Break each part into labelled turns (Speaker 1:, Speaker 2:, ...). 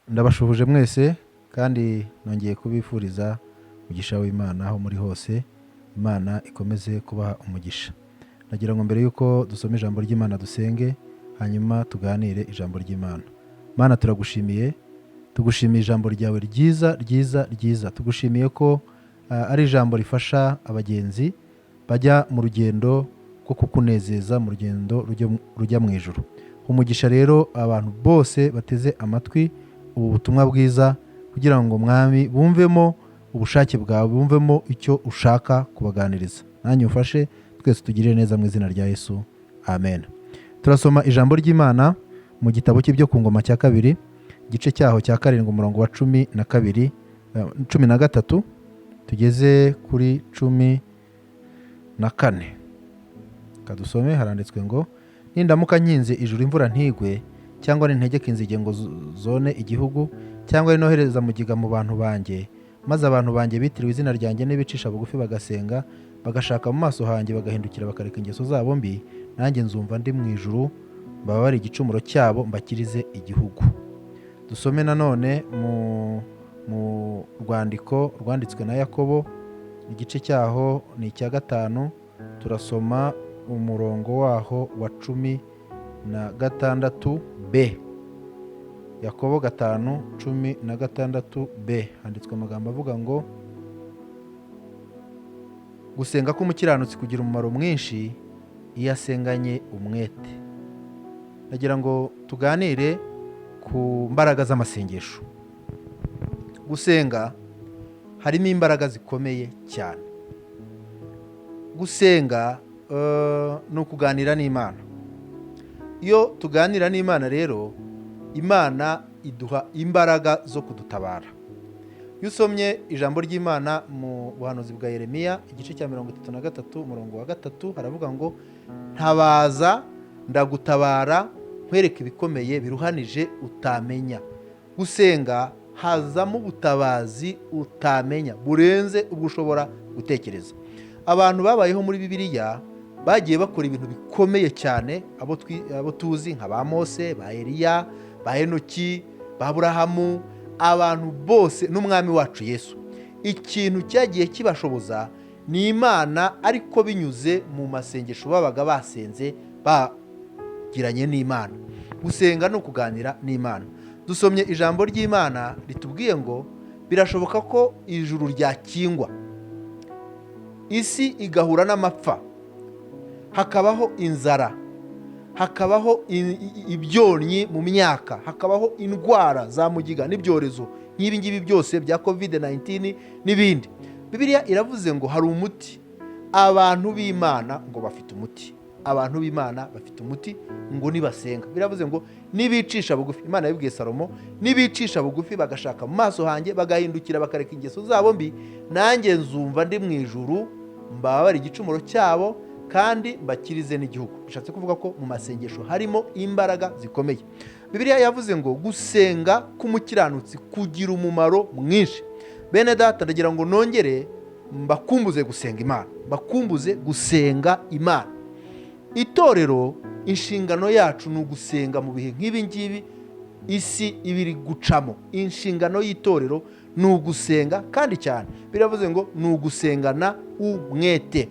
Speaker 1: Ndabashuhuje mwese kandi nongeye kubifuriza umugisha w'Imana aho muri hose. Imana ikomeze kubaha umugisha. Nagira ngo mbere y'uko dusoma ijambo ry'Imana dusenge, hanyuma tuganire ijambo ry'Imana. Mana, turagushimiye, tugushimiye ijambo ryawe ryiza ryiza ryiza. Tugushimiye ko ari ijambo rifasha abagenzi bajya mu rugendo rwo kukunezeza, mu rugendo rujya mu ijuru. Umugisha rero abantu bose bateze amatwi ubu butumwa bwiza, kugira ngo Mwami bumvemo ubushake bwawe, bumvemo icyo ushaka kubaganiriza. Nanjye umfashe, twese tugirire neza mu izina rya Yesu, amen. Turasoma ijambo ry'Imana mu gitabo cy'Ibyo ku Ngoma cya kabiri, igice cyaho cya 7, umurongo wa 12, 13 tugeze kuri 14. Kadusome. Haranditswe ngo: "Nindamuka nkinze ijuru imvura ntigwe, cyangwa nintegeka inzige ngo zone igihugu, cyangwa ninohereza mugiga mu bantu banjye, maze abantu banjye bitiriwe izina ryanjye n'ibicisha bugufi bagasenga, bagashaka mu maso hanjye, bagahindukira bakareka ingeso zabo mbi, nanjye nzumva ndi mu ijuru, mbabare igicumuro cyabo, mbakirize igihugu." Dusome nanone mu rwandiko rwanditswe na Yakobo, igice cyaho ni icya 5, turasoma umurongo waho wa 16 b. Yakobo 5:16 b, handitswe amagambo avuga ngo: "Gusenga k'umukiranutsi kugira umumaro mwinshi iyo asenganye umwete." Ndagira ngo tuganire ku mbaraga z'amasengesho. Gusenga harimo imbaraga zikomeye cyane. Gusenga ni ukuganira n'Imana. Iyo tuganira n'Imana rero, Imana iduha imbaraga zo kudutabara. Iyo usomye ijambo ry'Imana mu buhanuzi bwa Yeremiya, igice cya 33, umurongo wa 3, haravuga ngo: "Ntabaza ndagutabara, nkwereke ibikomeye biruhanije utamenya." Gusenga hazamo ubutabazi utamenya, burenze ubwo ushobora gutekereza. Abantu babayeho muri Bibiliya bagiye bakora ibintu bikomeye cyane, abo tuzi nka ba Mose, ba Eliya, ba Enoki, ba Aburahamu, abantu bose n'umwami wacu Yesu. Ikintu cyagiye kibashoboza ni Imana, ariko binyuze mu masengesho babaga basenze bagiranye n'Imana. Gusenga ni ukuganira n'Imana. Dusomye ijambo ry'Imana ritubwiye ngo birashoboka ko ijuru ryakingwa, isi igahura n'amapfa, hakabaho inzara, hakabaho ibyonnyi mu myaka, hakabaho indwara za mugiga n'ibyorezo nk'ibi ngibi byose bya COVID 19 n'ibindi. Bibiliya iravuze ngo hari umuti. Abantu b'Imana ngo bafite umuti. Abantu b'Imana bafite umuti ngo nibasenga. Biravuze ngo nibicisha bugufi. Imana yabibwiye Salomo: "Nibicisha bugufi, bagashaka mu maso hanjye, bagahindukira bakareka ingeso zabo mbi, nanjye nzumva ndi mu ijuru, mbabare igicumuro cyabo kandi mbakirize n'igihugu." Bishatse kuvuga ko mu masengesho harimo imbaraga zikomeye. Bibiliya yavuze ngo gusenga k'umukiranutsi kugira umumaro mwinshi. Bene data, ndagira ngo nongere mbakumbuze gusenga Imana, mbakumbuze gusenga Imana. Itorero, inshingano yacu ni ugusenga mu bihe nk'ibi ngibi isi iba iri gucamo. Inshingano y'itorero ni ugusenga kandi cyane. Biravuze ngo ni ugusengana umwete.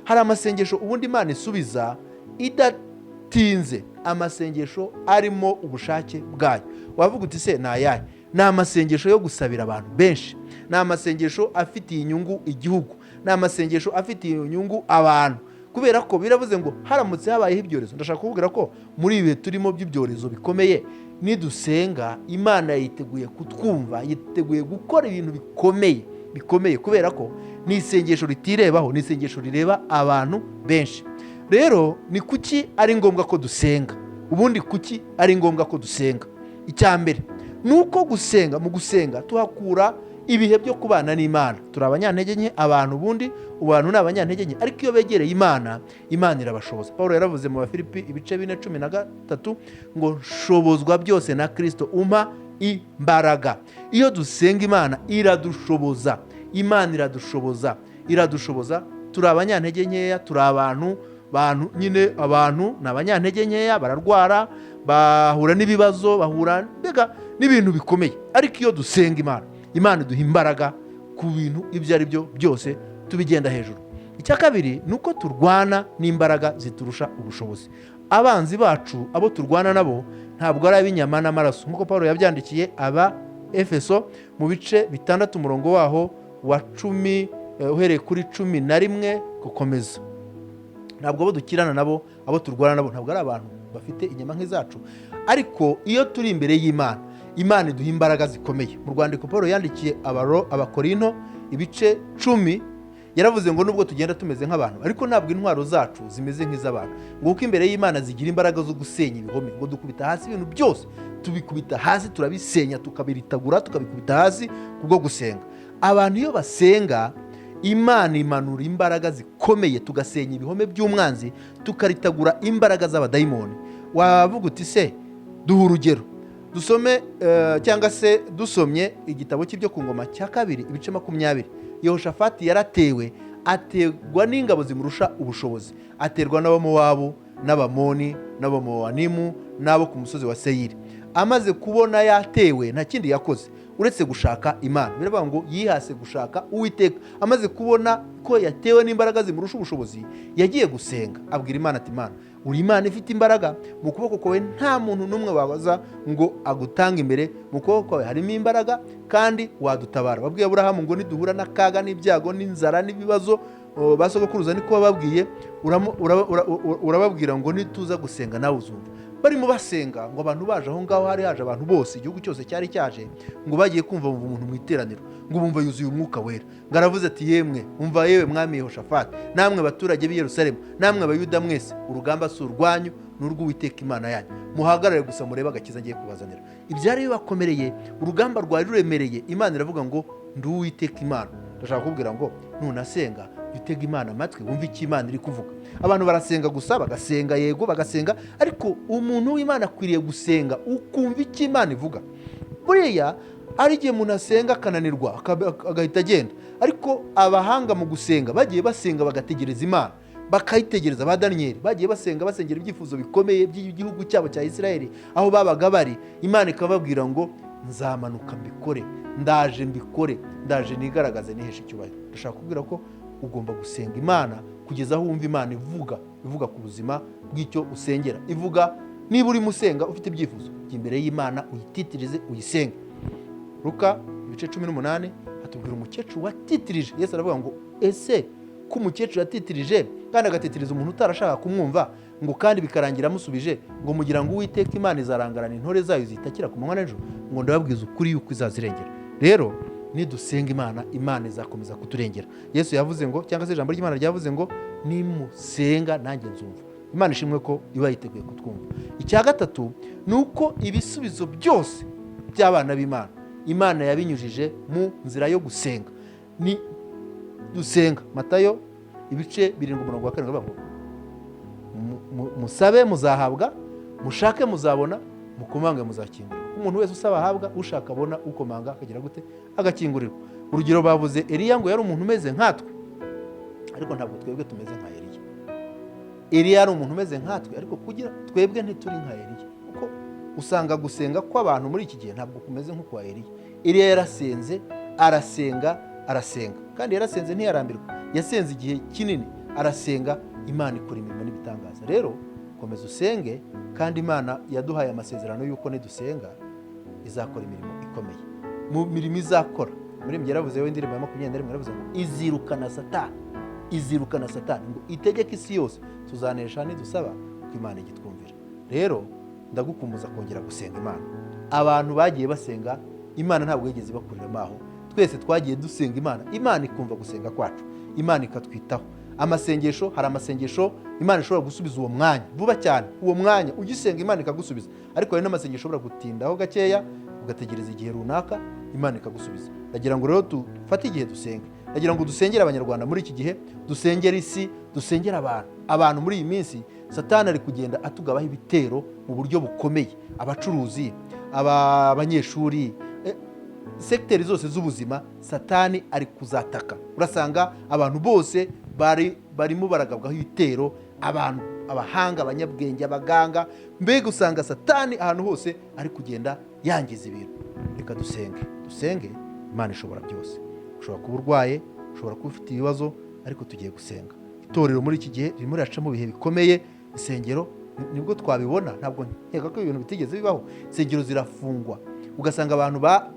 Speaker 1: Hari amasengesho ubundi Imana isubiza idatinze, amasengesho arimo ubushake bwayo. Wavuga uti: "Se ni ayahe?" Ni amasengesho yo gusabira abantu benshi, ni amasengesho afitiye inyungu igihugu, ni amasengesho afitiye inyungu abantu, kubera ko biravuze ngo haramutse habayeho ibyorezo. Ndashaka kukubwira ko muri ibi bihe turimo by'ibyorezo bikomeye, nidusenga Imana yiteguye kutwumva, yiteguye gukora ibintu bikomeye bikomeye, kubera ko ni isengesho ritirebaho, ni isengesho rireba abantu benshi. Rero ni kuki ari ngombwa ko dusenga? Ubundi kuki ari ngombwa ko dusenga? Icya mbere ni uko gusenga, mu gusenga tuhakura ibihe byo kubana n'Imana. Turi abanyantege nke abantu, ubundi abantu ni abanyantege nke, ariko iyo begereye Imana, Imana irabashoboza. Paul yaravuze mu Bafilipi ibice 4:13 ngo: "Nshobozwa byose na Kirisito umpa imbaraga." Iyo dusenga Imana iradushoboza, Imana iradushoboza, iradushoboza. Turi abanyantege nkeya, turi abantu bantu nyine. Abantu ni abanyantege nkeya, bararwara, bahura n'ibibazo, bahura mbega. N'ibintu bikomeye. Ariko iyo dusenga Imana, Imana iduha imbaraga ku bintu ibyo ari byo byose, tubigenda hejuru. Icya kabiri ni uko turwana n'imbaraga ziturusha ubushobozi. Abanzi bacu, abo turwana nabo, ntabwo ari ab'inyama n'amaraso, nk'uko Paul yabyandikiye aba Efeso mu bice 6, umurongo waho wa 10, uhereye kuri 11 gukomeza. Ntabwo abo dukirana nabo, abo turwana nabo, ntabwo ari abantu bafite inyama nk'izacu. Ariko iyo turi imbere y'Imana, Imana iduha imbaraga zikomeye. Mu rwandiko Paul yandikiye Abakorinto, ibice 10, yaravuze ngo nubwo tugenda tumeze nk'abantu, ariko ntabwo intwaro zacu zimeze nk'iz'abantu, ngo kuko imbere y'Imana zigira imbaraga zo gusenya ibihome. Ngo dukubita hasi ibintu byose, tubikubita hasi, turabisenya, tukabiritagura, tukabikubita hasi kubwo gusenga. Abantu iyo basenga, Imana imanura imbaraga zikomeye, tugasenya ibihome by'umwanzi, tukaritagura imbaraga z'abadayimoni. Wavuga uti: "Se duha urugero dusome?" Cyangwa se dusomye igitabo cy'Ibyo ku Ngoma cya kabiri, ibice 20, Yehoshafati yaratewe, aterwa n'ingabo zimurusha ubushobozi, aterwa n'Abamowabu n'Abamoni n'Abamowanimu n'abo ku musozi wa Seyiri. Amaze kubona yatewe, nta kindi yakoze uretse gushaka Imana. Biravuga ngo yihase gushaka Uwiteka. Amaze kubona ko yatewe n'imbaraga zimurusha ubushobozi, yagiye gusenga, abwira Imana ati: "Imana, uri Imana ifite imbaraga, mu kuboko kwawe nta muntu n'umwe wabaza ngo agutange imbere, mu kuboko kwawe harimo imbaraga kandi wadutabara. Wabwiye Aburahamu ngo niduhura n'akaga n'ibyago n'inzara n'ibibazo, ba sogokuruza niko wababwiye, urababwira ngo nituza gusenga nawe uzumva." Barimo basenga, ngo abantu baje aho ngaho, hari haje abantu bose, igihugu cyose cyari cyaje. Ngo bagiye kumva, bumva umuntu mu iteraniro, ngo bumva yuzuye Umwuka Wera, ngo aravuze ati: "Yemwe, umva yewe mwami Yehoshafati, namwe baturage b'i Yerusalemu, namwe Abayuda mwese, urugamba si urwanyu, ni urw'Uwiteka Imana yanyu. Muhagarare gusa murebe agakiza ngiye kubazanira." Ibyari bibakomereye, urugamba rwari ruremereye, Imana iravuga ngo: "Ndi Uwiteka Imana." Ndashaka kukubwira ngo nunasenga, jya utega Imana amatwi, wumve icyo Imana iri kuvuga. Abantu barasenga gusa, bagasenga, yego bagasenga, ariko umuntu w'Imana akwiriye gusenga ukumva icyo Imana ivuga. Buriya hari igihe umuntu asenga akananirwa, agahita agenda. Ariko abahanga mu gusenga bagiye basenga bagategereza Imana, bakayitegereza. Ba Daniyeli bagiye basenga, basengera ibyifuzo bikomeye by'igihugu cyabo cya Israel aho babaga bari, Imana ikababwira ngo: "Nzamanuka mbikore, ndaje mbikore, ndaje nigaragaze, niheshe icyubahiro." Ndashaka kubwira ko ugomba gusenga Imana kugeza aho wumva Imana ivuga, ivuga ku buzima bw'icyo usengera. Ivuga niba urimo usenga ufite ibyifuzo, jya imbere y'Imana uyititirize, uyisenge. Luka ibice 18 hatubwira umukecuru watitirije. Yesu aravuga ngo: "Ese ko umukecuru yatitirije kandi agatitiriza umuntu utarashaka kumwumva, ngo kandi bikarangira amusubije, ngo mugira ngo Uwiteka Imana izarangarana intore zayo zitakira ku manywa n'ijoro? Ngo ndababwiza ukuri yuko izazirengera." Rero nidusenga Imana, Imana izakomeza kuturengera. Yesu yavuze ngo, cyangwa se ijambo ry'Imana ryavuze ngo: "Nimusenga nanjye nzumva." Imana ishimwe ko iba yiteguye kutwumva. Icya gatatu ni uko ibisubizo byose by'abana b'Imana, Imana yabinyujije mu nzira yo gusenga. Ni dusenga, Matayo ibice 7, umurongo wa 7 bavuga ngo: "Musabe muzahabwa, mushake muzabona, mukomange muzakingurwa. Umuntu wese usaba ahabwa, ushaka abona, ukomanga akagira gute? Agakingurirwa." Urugero bavuze Eliya, ngo yari umuntu umeze nkatwe, ariko ntabwo twebwe tumeze nka Eliya. Eliya yari umuntu umeze nkatwe, ariko kugira twebwe ntituri nka Eliya, kuko usanga gusenga kw'abantu muri iki gihe ntabwo kumeze nk'ukwa Eliya. Eliya yarasenze, arasenga, arasenga, kandi yarasenze ntiyarambirwa. Yasenze igihe kinini, arasenga, Imana ikora imirimo n'ibitangaza. Rero komeza usenge, kandi Imana yaduhaye amasezerano y'uko nidusenga izakora imirimo ikomeye. Mu mirimo izakora, muri yaravuze indirimbo ya 21, yaravuze ngo izirukana Satani, izirukana Satani, ngo itegeke isi yose. Tuzanesha nidusaba ko Imana igitwumvira. Rero ndagukumbuza kongera gusenga Imana. Abantu bagiye basenga Imana, ntabwo yigeze ibakuriramo aho. Twese twagiye dusenga Imana, Imana ikumva gusenga kwacu, Imana ikatwitaho. Amasengesho, hari amasengesho Imana ishobora gusubiza uwo mwanya vuba cyane, uwo mwanya ugisenga Imana ikagusubiza. Ariko hari n'amasengesho ushobora gutindaho gakeya, ugategereza igihe runaka, Imana ikagusubiza. Ndagira ngo rero dufate igihe dusenge. Ndagira ngo dusengere Abanyarwanda muri iki gihe, dusengere isi, dusengere abantu. Abantu muri iyi minsi Satani ari kugenda atugabaho ibitero mu buryo bukomeye. Abacuruzi, abanyeshuri, segiteri zose z'ubuzima Satani ari kuzataka. Urasanga abantu bose barimo baragabwaho ibitero abantu. Abahanga, abanyabwenge, abaganga, mbega usanga Satani ahantu hose ari kugenda yangiza ibintu. Reka dusenge, dusenge. Imana ishobora byose. Ushobora kuba urwaye, ushobora kuba ufite ibibazo, ariko tugiye gusenga. Itorero muri iki gihe ririmo riraca mu bihe bikomeye. Insengero nibwo twabibona, ntabwo nkeka ko ibintu bitigeze bibaho. Insengero zirafungwa, ugasanga abantu ba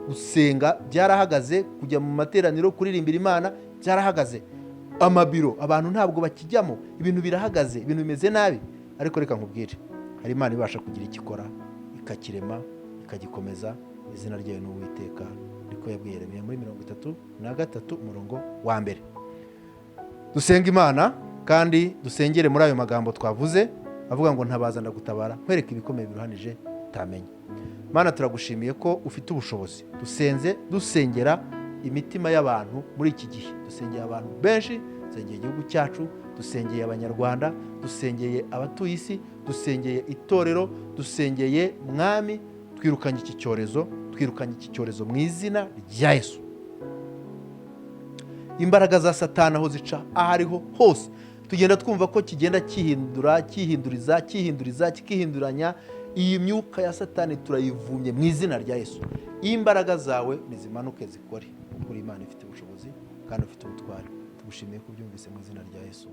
Speaker 1: gusenga byarahagaze, kujya mu materaniro kuririmbira Imana byarahagaze, amabiro abantu ntabwo bakijyamo, ibintu birahagaze, ibintu bimeze nabi. Ariko reka nkubwire, hari Imana ibasha kugira icyo ikora, ikakirema, ikagikomeza. Izina ryayo ni Uwiteka. Niko yabwiye Yeremiya muri 33, umurongo wa 1. Dusenga Imana kandi dusengere muri ayo magambo twavuze avuga ngo: "Ntabaza ndagutabara, nkwereke ibikomeye biruhanije utamenya." Mana, turagushimiye ko ufite ubushobozi. Dusenze, dusengera imitima y'abantu muri iki gihe. Dusengeye abantu benshi, dusengeye igihugu cyacu, dusengeye Abanyarwanda, dusengeye abatuye isi, dusengeye itorero, dusengeye Mwami. Twirukanye iki cyorezo, twirukanye iki cyorezo mu izina rya Yesu. Imbaraga za Satani aho zica aho ariho hose, tugenda twumva ko kigenda cyihindura, cyihinduriza, cyihinduriza, kikihinduranya. Iyi myuka ya Satani turayivumye mu izina rya Yesu. Imbaraga zawe nizimanuke zikore, kuko uri Imana ifite ubushobozi kandi ufite ubutwari. Tugushimiye ko ubyumvise mu izina rya Yesu.